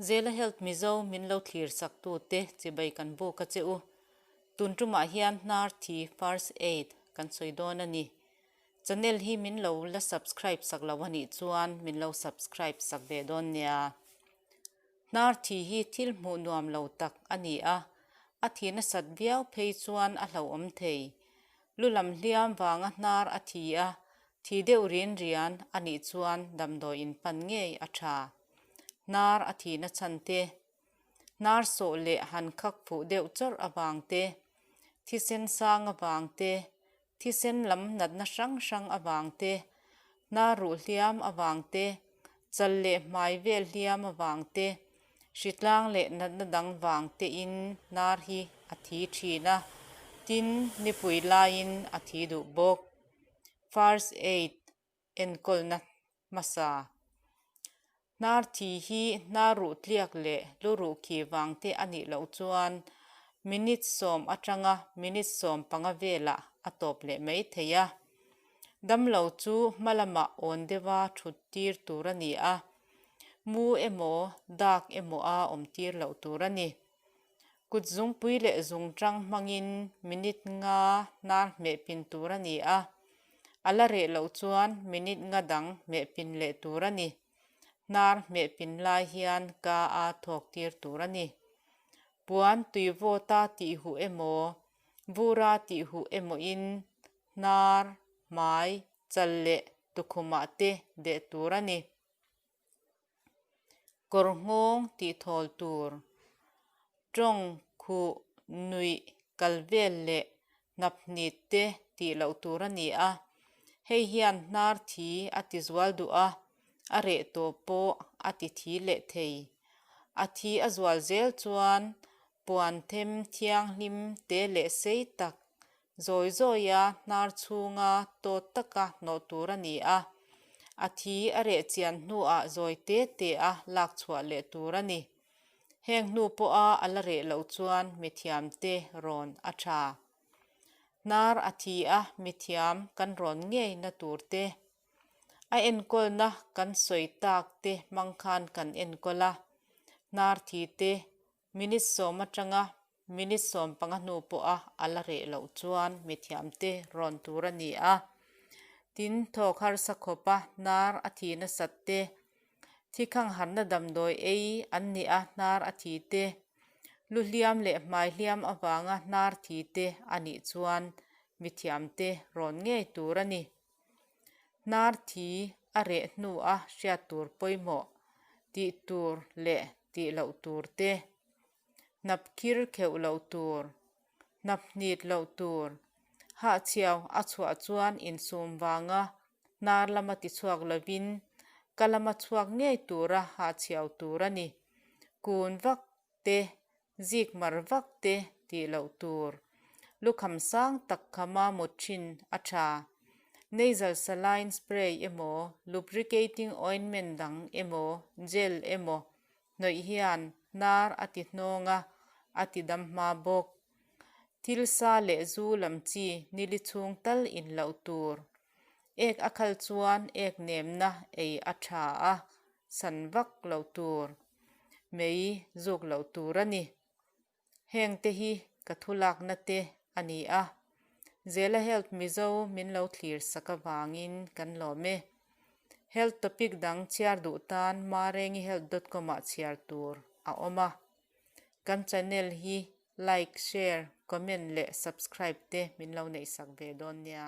Zela Health Mizo min lo thlir sak tute chibai kan buk a che u. Tun tumah hian hnar thi First Aid kan sawi dawn a ni. Channel hi min lo la subscribe sak lo a nih chuan min lo subscribe sak ve dawn nia. Hnar thi hi thil hmuh nuam lo tak a ni a, a thi nasat viau phei chuan a hlauhawm thei. Lu lam hliam vanga hnar a thi a, thi deuh rian rian a nih chuan damdawi in pan ngei a tha. Hnar a thi nachhan te, hnar sawh leh han khak fuh deuh chawrh avang te, thisen sang avang te, Thisen lam natna hrang hrang avang te, hnar ruh hliam avang te, chal leh hmai vel hliam avang te, hritlang leh natna dang vang tein hnar hi a thi thin a, tin nipui laiin a thi duh bawk. First Aid enkawlna hmasa. Hnar thi hi hnar ruh tliak leh lu ruh khi vang te a nih loh chuan minute sawm atanga minute 15 velah a tawp leh mai thei a. Damlo chu hma lamah awn deuha thut tir tur a ni a, mu emaw dak emaw a awm tir loh tur a ni. Kut zungpui leh zungchang hmangin minute nga hnar hmeh pin tur a ni a, a la reh loh chuan minute nga dang hmeh pin leh tur a ni. Hnar hmeh pin lai hian ka a thawk tir tur a ni. Puan tui vawta tih huh emaw, vura tih huh emawin hnar, hmai, chal leh tukhumah te deh tur a ni. Kawr nghawng tih thawl tur, tawng, khuh, nuih, kal vel leh hnap hnit te tih loh tur a ni a. Hei hian hnar thi a ti zual duh a, a reh tawh pawh a ti thi leh thei. A thi a zual zel chuan puan them thianghlim te leh sei tak Zawi zawia hnar chhunga tawt taka hnawh tur a ni a, a thi a reh chian hnuah zawi te te a lak chhuah leh tur a ni. Heng hnu pawha a la reh loh chuan mithiamte rawn a tha. Hnar a thi a mithiam kan rawn ngei na tur te, a enkawlna kan sawi tak te hmang khan kan enkawl a, hnar thi te Minute sawm atanga minute 15 hnu pawha a la reh loh chuan mithiamte rawn tur a ni a. Tin, thawk harsa khawpa hnar a thi nasat te, thi khang harna damdawi ei an nih a hnar a thi te, lu hliam leh hmai hliam avanga hnar thi te a nih chuan mithiamte rawn ngei tur a ni. Hnar thi a reh hnua hriat tur pawimawh tih tur leh tih loh tur te, hnap khir kheuh loh tur, hnap hnit loh tur, hahchhiau a chhuah chuan insum vanga hnar lama tichhuak lovin ka lama chhuak ngei tura hahchhiau tur a ni. Kun vak te, zik mar vak te tih loh tur. Lukham sang tak khama mut thin a tha. Nasal saline spray emaw, lubricating ointment dang emaw, gel emaw hnawih hian hnar a ti hnawng a, a ti dam hma bawk. Thil sa leh zu lam chi nili chhung tal in loh tur. Ek a khal chuan ek nemna ei a tha a, san vak loh tur, mei zuk loh tur a ni. Heng te hi ka thu lakna te a ni a, Zela Health Mizo min lo thlir sak avangin kan lawm e. Health topic dang chhiar duh tan marengihealth dot com ah chhiar tur a awm a. Kan channel hi like, share, comment leh subscribe te min lo neihsak ve dawn nia.